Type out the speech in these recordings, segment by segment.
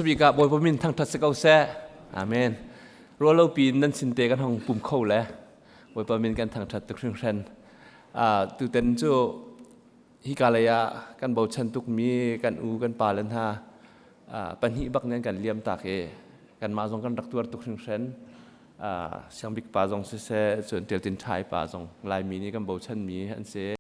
Bik ah Bawipa min thangṭhat si ko seh. Amen. Rualo piin nan sin te kan hong pum kho le Bawipa min kan thangṭhat tuk hringhran. Tuten cu hika lei ah kan bochan tukmi kan u kan pa le hna pahnih bak nan kan liam tak i kanmah zong kan rak tuar tuk hringhran. Siangbik pa zong siseh, cun Ṭialtin Ṭhai pa zong Laimi nih kan bochanmi an si.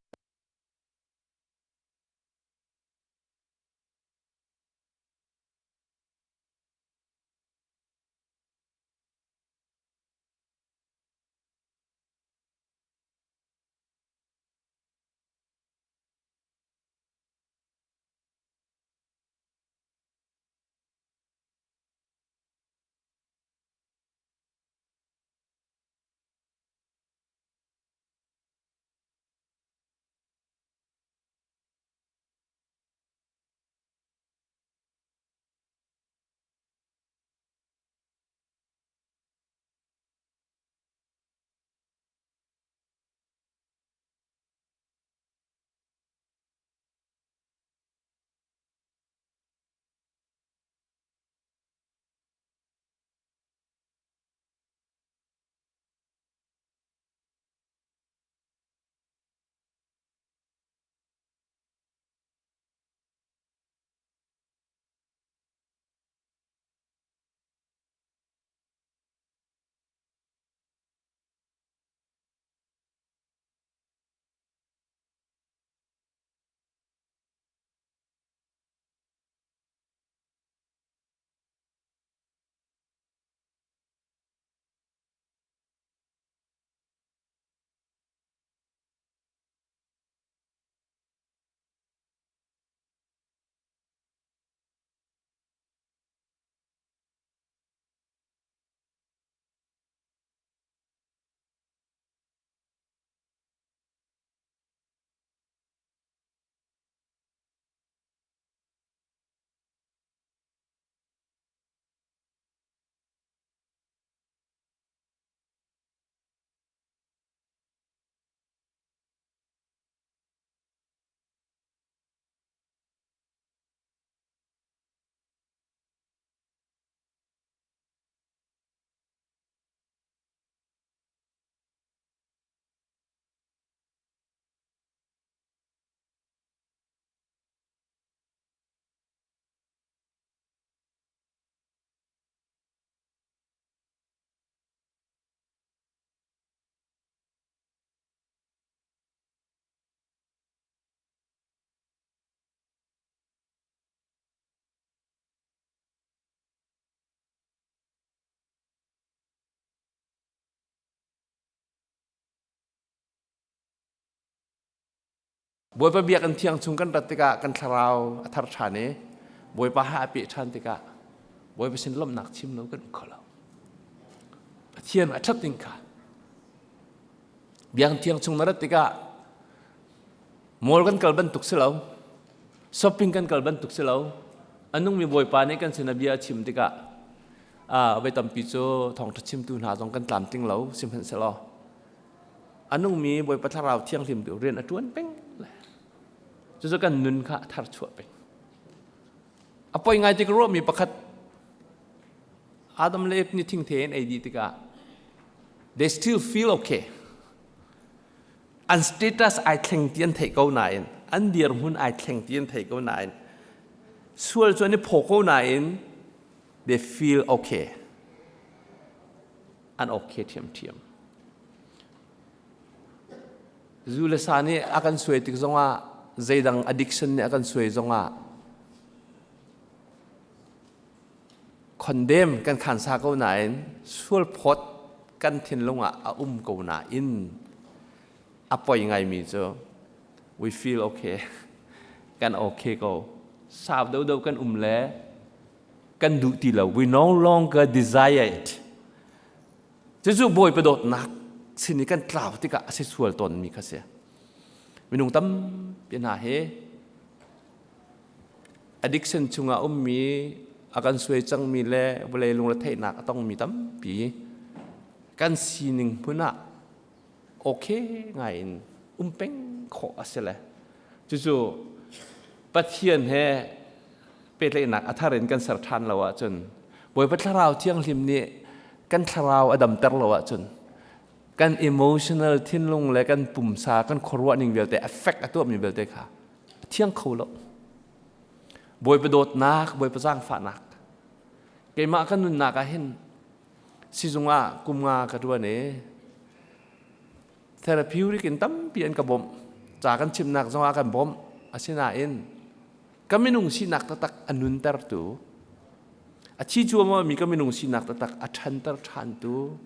Bawipa biakinn thiang chung kan rat tikah kan thlarau a thar ṭhan i Bawipa ha a peh ṭhan tikah Bawipa sin lawmhnak chim lo kan um kho lo. Pathian a ṭhat ning kha biakinn thiang chung na rat tikah mall kan kal bantuk si lo, shopping kan kal bantuk si lo, a nungmi Bawipa nih kan sin a bia a chim tikah voi tampi cu thawngṭha chimtu hna zong kan tlamtling lo sihmanhsehlaw a nungmi Bawipa Thlarau Thianghlim tu rian a ṭuan peng le cucu kan nun kha a thar chuah peng. A poi ngai ti ka ruahmi pakhat Adam le Eve nih thingthe in ei dih tikah they still feel okay. An status ai thleng ti an theih ko nain an dirhmun ai thleng ti an theih ko nain sual cu an i phaw ko nain they feel okay. An okay ṭhiamṭhiam. Zu le sa nih a kan suai tik zongah zeidang addiction nih a kan suai zongah condemn kan khan sa ko nain sual phawt kan thinlung ah a um ko nain a poi ngaimi cu we feel okay kan okay ko sau deuhdeuh kan um le kan duh ti lo we no longer desire it cucu Bawipa dawtnak sin i kan tlau tikah a si sual tawnmi kha si minung tampi hna hi addiction chungah ummi a kan suai cangmi le vawlei lungretheihnak a tongmi tampi kan sining hmun ah okay ngai in um peng khawh a si le cucu Pathian he Pehtlaihnak a thar in kan ser ṭhan lo ahcun, Bawipa Thlarau Thianghlim nih kan thlarau a damter lo ahcun, kan emotional thinlung le kan pumsa, kan khuaruah ning vialte affect a tuahmi vialte kha a thiang kho lo. Bawipa dawtnak, Bawipa zaangfahnak. Keimah kan nunnak ah hin sizung ah kum nga ka ṭuan i therapeutic in tampi an ka bawmh. Ca kan chimnak zong ah kan bawmh. Asinain ka minung sinak taktak a nuntertu, a thi cuahmahmi ka minung sinak taktak a ṭhanter ṭhantu,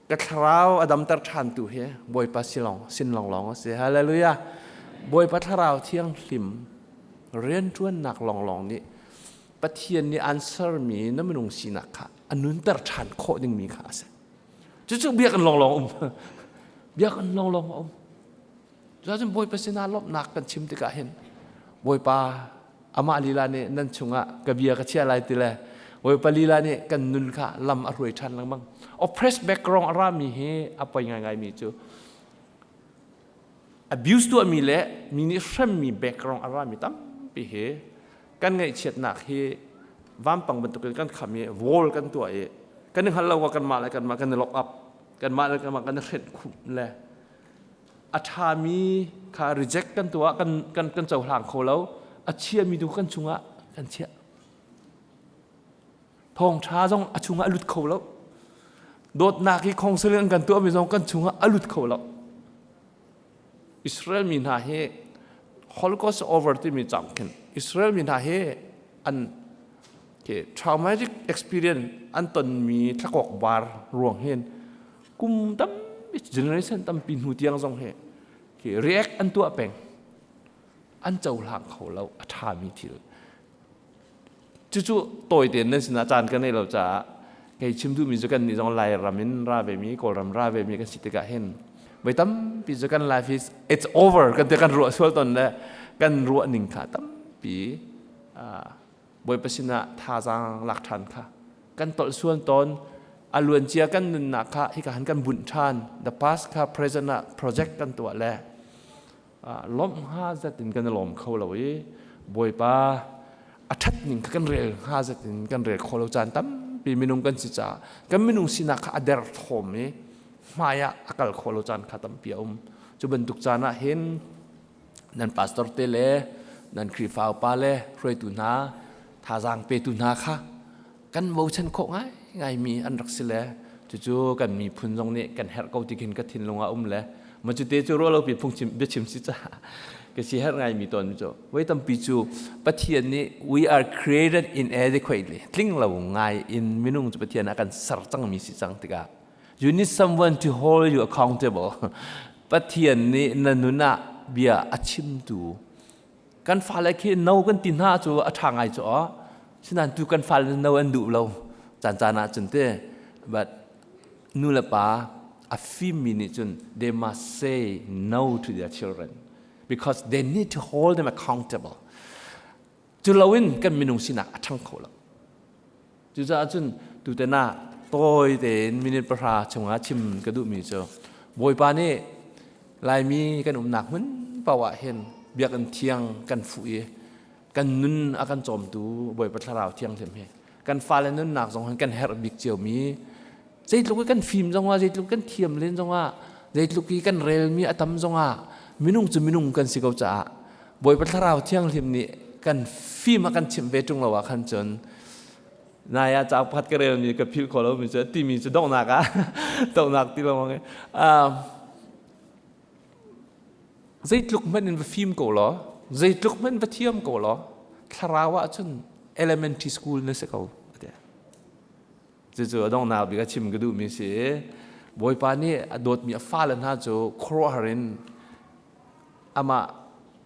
ka thlarau a damter ṭhantu hi Bawipa silong sin lawnglawng a si. Hallelujah. Bawipa Thlarau Thianghlim rianṭuannak lawnglawng nih Pathian nih aan sermi na minung sinak kha a nunter ṭhan khawh dingmi kha a si. Cucu biakinn lawnglawng um. Biakinn lawnglawng a um. Cucun Bawipa sinah lawmhnak kan chim tikah hin Bawipa amah lila nih nan chungah ka bia ka chia lai ti le Bawipa lila nih kan nun kha lam a hruai ṭhan lengmang. Oppressed background a rami hi a poi ngaingaimi cu abuse tuahmi le mi nih hremmi background a rami tampi hi kan ngaihchiatnak hi vampang bantukin kan kham i wall kan tuah i kan i hngal lo kanmah le kanmah kan i lock up, kanmah le kanmah kan i hrenh khumh le a ṭhami kha reject kan tuah, kan cohlang kho lo. A chiami tu kan chungah kan chiah. Thawngṭha zong a chungah a lut kho lo. Dawtnak i counseling an kan tuahmi zong kan chungah a lut kho lo. Israel mi hna hi Holocaust over timi cang khin Israel mi hna hi an traumatic experience an tonmi thlakawk bar ruang hin kum tampi, generation tampi hnu tiang zong hi khi react an tuah peng. An cohlang kho lo a ṭhami thil. Cucu tawi tein nan sinah caan ka nei lo caah kei chim duhmi cu kan nih zong Lairam in ra ve mi, Kawlram ra ve mi kan si tikah hin voi tampi cu kan life is it's over kan ti, kan ruah sual ton le kan ruah ning kha tampi Bawipa sinah thazaang lak ṭhan kha kan tolh sual tawn. A luancia kan nunnak kha hika han kan bunh ṭhan, the past kha present ah project kan tuah le lawmh hnga zat in kan i lawm kho lo i Bawipa a ṭhat ning kha kan rel hnga zat in kan rel kho lo caan tampi. Minung kan si caah kan minung sinak kha a derthawm i hmai ah a kal kho lo caan kha tampi a um. Cu bantuk caan ah hin nan pastor te le nan Khrihfa upa le hruaitu hna, thazaang petu hna kha kan bochan khawh ngai ngaimi an rak si le cucu kan miphun zong nih kan herh ko ti khin ka thinlung ah um le ma cu te cu ruah lo pi phungchim biachim si ca ka si herh ngaimi tawn mi cu voi tampi cu Pathian nih we are created inadequately, tling lo ngai in minung cu Pathian a kan ser cangmi si cang tikah you need someone to hold you accountable. Pathian nih na nun ah bia a chimtu kan fale khi no kan ti hna cu a ṭha ngai cu aw. Sinain tu kan fale no an duh lo caan caan ah cun te, but nu le pa a fimmi nih cun they must say no to their children because they need to hold them accountable. Cu loin kan minung sinak a ṭhang kho lo. Cucaah cun tutan ah tawi tein minute 10 chungah chim ka duhmi cu Bawipa nih Laimi kan umnak hmun paoh ah hin biakinn thiang kan fuh i kan nun a kan cawmtu Bawipa Thlarau Thianghlim hi kan fale nunnak zong hin kan herh bik ciomi. Zeitluk i kan fim zongah, zeitluk kan thiam len zongah, zeitluk i kan relmi a tam zongah, minung cu minung kan si ko caah Bawipa Thlarau Thianghlim nih kan fim a kan chimh ve ṭung lo ah khan cun nai ah cauk pakhat ka relmi ka philh khawh lomi cu timi cu donghnak ah donghnak ti lo zeitluk hmanh in va fim ko law, zeitluk hmanh va thiam ko law, thlarau ah cun elementary school na si ko. Cucu a donghnak bik a chim ka duhmi si. Bawipa nih a dawtmi a fale hna cu khuaruahhar in amah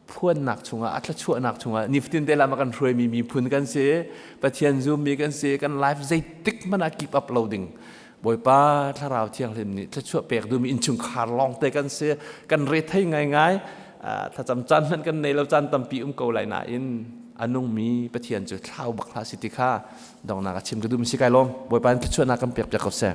phuannak chungah, a thluachuahnak chungah nifatin te lam a kan hruaimi miphun kan si. Pathian zummi kan si. Kan life zeitik hmanh ah keep up lo ding Bawipa Thlarau Thianghlim nih thluachuah pek duhmi innchungkhar lawng te kan si. Kan rethei ngaingai, thlacam caan hmanh kan nei lo caan tampi um ko lai nain a nungmi Pathian cu thlau bak hlah si ti kha donghnak a chim ka duhmi si. Kai lawm. Bawipa in thluachuahnak kan pek piak ko seh.